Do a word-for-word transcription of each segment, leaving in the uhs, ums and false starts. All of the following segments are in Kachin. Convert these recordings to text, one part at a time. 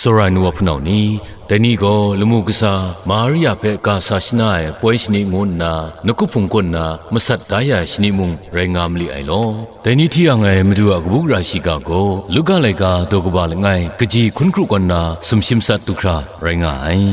Tsawra ai nu wa hpunau ni, dai ni gaw lamu kasa Maria hpe ga sa shana ai poi shani ngu nna, nawku hpung kaw nna masat da ya ai shani mung rai nga ma li ai law. Dai ni hti yang ai Madu a kabu gara shiga gaw, Luka laika daw kaba langai, kaji hkun kru kaw nna sumshi masat du hkra rai nga ai.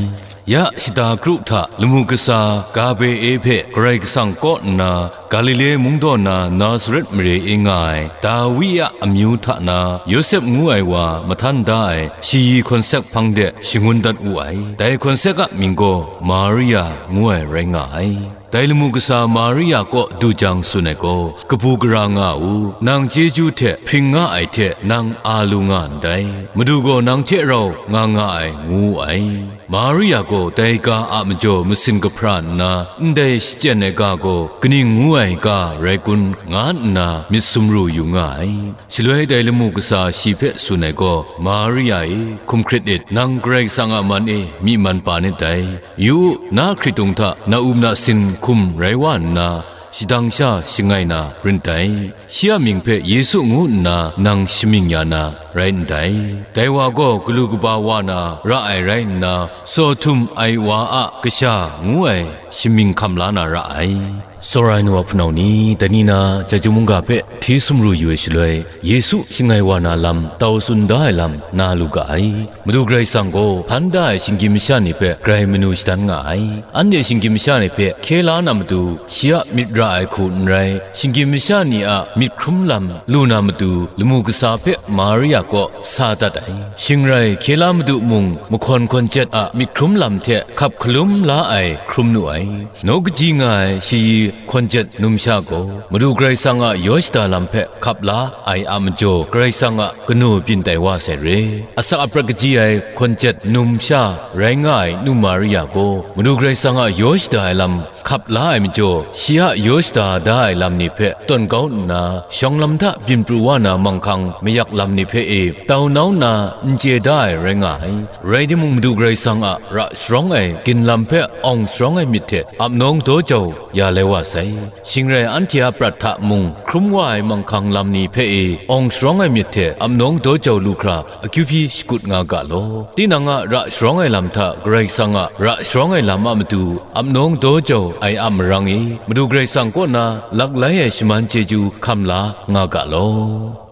Ya shata kru hta lamu kasa Gabriel hpe Karai Kasang kaw nna Galile mung daw na Nazaret mare e nga ai Dawi a amyu hta na Yawsep ngu ai wa mahtan da ai shayi hkawnsek hpang de shangun dat wu ai. Dai hkawnsek a mying gaw Maria ngu ai rai nga ai. Dai lamu kasa Maria kaw du jang tsun ai gaw, kabu gara nga u, nang chyeju hte hpring nga ai hte nang a lu nga ndai, Madu gaw nang hte rau nga nga ai, ngu wu ai. Maria gaw dai ga a majaw masin kahpra nna, ndai shachyen ai ga gaw kaning ngu ai ga rai kun, nga nna myit sumru yu nga ai. Shaloi dai lamu kasa shi hpe tsun ai gaw, Maria e, hkum hkrit it, nang Karai Kasang a man e myi man pa nit dai. Yu u, na hkritung hta na-um nasin hkum rai wa nna, shadang sha shangai na rin dai. Shi a mying hpe Yesu ngu nna nang shamying ya na rai ndai. Dai wa gaw galu kaba wa na ra ai rai nna, Sawhtum ai wa a kasha ngu ai shamying hkam la na ra ai. Tsawra ai nu wa hpunau ni, dai ni na chyeju mungga hpe hti sumru yu ai shaloi, Yesu shangai wa na lam tau tsun da ai lam na lu ga ai. Madu Karai Kasang gaw hpan da ai shinggyim masha ni hpe grai manu shadan nga ai. Anhte shinggyim masha ni hpe hkye la na matu, shi a myit ra ai hku n rai, shinggyim masha ni a myit hkrum lam lu na matu, lamu kasa hpe Maria kaw sa dat ai. Shing rai, hkye la madu mung mahkawn hkawn jet a myit hkrum lam hte hkap hkalum la ai hkrum nu ai. Naw kaji nga ai shayi hkawn jet numsha gaw, Madu Karai Kasang a yaw shada lam hpe hkap la ai a majaw, Karai Kasang a kanu byin tai wa sai re. Asak aprat kaji ai hkawn jet numsha rai nga ai nu Maria gaw, Madu Karai Kasang a yaw shada ai lam hkap la ai majaw, shi a yaw shada da ai lam ni hpe tawn kau nna, shawng lam hta byin pru wa na manghkang mayak lam ni hpe e tau nau nna n chye da ai rai nga ai. Rai timung, Madu Karai Kasang a ra sharawng ai ginlam hpe awng sharawng ai myit hte ap nawng daw jau ya lai wa sai. Shing rai, anhte a prat hta mung hkrum wa ai manghkang lam ni hpe e awng sharawng ai myit hte ap nawng daw jau lu hkra, akyu hpyi shakut nga ga law. Tinang a ra sharawng ai lam hta Karai Kasang a ra sharawng ai lam a matu ap nawng daw jau ai a marang e, Madu Karai Kasang kaw na lak lai ai shaman chyeju hkam la nga ga law.